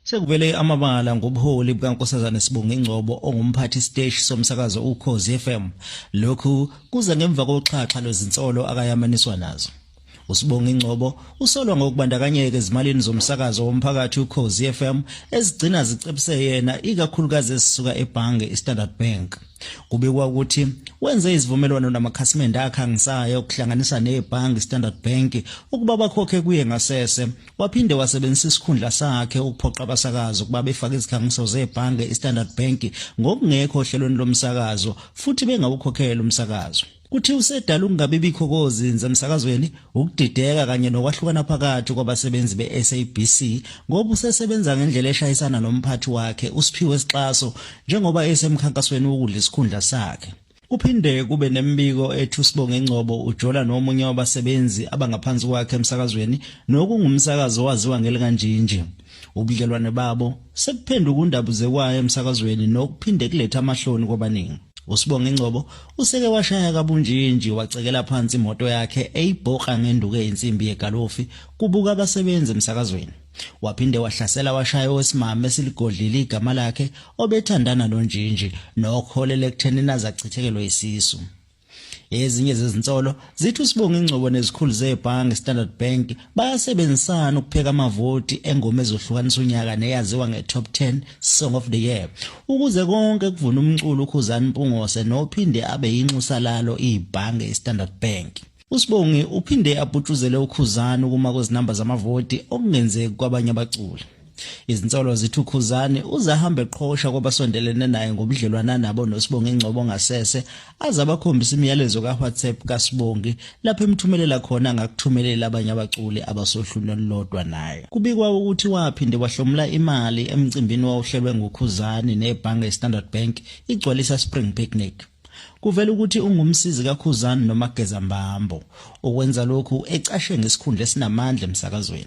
Sekuvele amabala ngobuholi bukaNkosazana Sibongi Ngcobo ongumphathi siteshi somsakazo Ukhozi FM. Lokhu kuza ngemva koxhaxha lwezinsolo akayamaniswa nazo. USibongi Ngcobo usolwa ngokubandakanyeka ezimalini zomsakazo womphakathi Ukhozi FM ezigcina zicebise yena ikakhulukazi ezisuka ebhange iStandard Bank. Kubikwa ukuthi wenze izivumelwano namakhasimende akhangisayo ukuhlanganisa nebhange iStandard Bank ukuba bakhokhe kuye ngasese. Waphinde wasebenzisa isikhundla sakhe ukuphoqa abasakazi ukuba befake izikhangiso zebhange iStandard Bank ngokungekho ohlelweni lomsakazo futhi bengawukhokheli umsakazo. Kuthi usedala ukungabi bikho kozinza emsakazweni, ukudideka kanye nokwahlukana phakathi kwabasebenzi be-SABC ngoba usesebenza ngendlela eshayisana nomphathi wakhe uSiphiwe Sixaso njengoba esemkhankasweni wokudla isikhundla sakhe. Kuphinde kube nemibiko ethi uSibonge Ngcobo ujola nomunye wabasebenzi abangaphansi kwakhe emsakazweni nokungumsakazo owaziwa ngelikaNjinji. Ubudlelwane babo sebuphenduka undabuzekwayo emsakazweni nokuphinde kulethe amahloni kwabaningi. USibonge Ngcobo useke washaya kabunjinji wacekela phansi imoto yakhe eyibhoka ngenduku eyinsimbi yegalofi kubuka abasebenzi emsakazweni. Waphinde wahlasela washaya owesimame esiligodlile igama lakhe obethandana noNjinji nokuholela ekuthenini aze achithekelwe isisu. Ezinye zezinsolo zithi uSibongi Ngcobo nezikhulu zebhange Standard Bank bayasebenzisana ukupheka amavoti engoma ezohlukanisa unyaka neyaziwa nge-Top 10 Song of the Year ukuze konke kuvune umculo uKhuzani Mpungose nophinde abe yinxusa lalo ibhange iStandard Bank. USibongi uphinde abhutshuzele uKhuzani ukuma kwezinamba zamavoti okungenzeki kwabanye abaculi. Izinsolo zithi uKhuzani uze ahambe eqhosha kwabasondelene naye ngobudlelwana nabo noSibongi Ngcobo ngasese aze abakhombisa imiyalezo kaWhatsApp kaSibongi lapho emthumelela khona angakuthumeleli abanye abaculi abasohlwini olulodwa naye. Kubikwa ukuthi waphinde wahlomula imali emcimbini owawuhlelwe nguKhuzani nebhange iStandard Bank iGcwalisa Spring Picnic. Kuvela ukuthi ungumsizi kaKhuzani noMageza Mbambo. Ukwenza lokhu ecashe ngesikhundla esinamandla emsakazweni.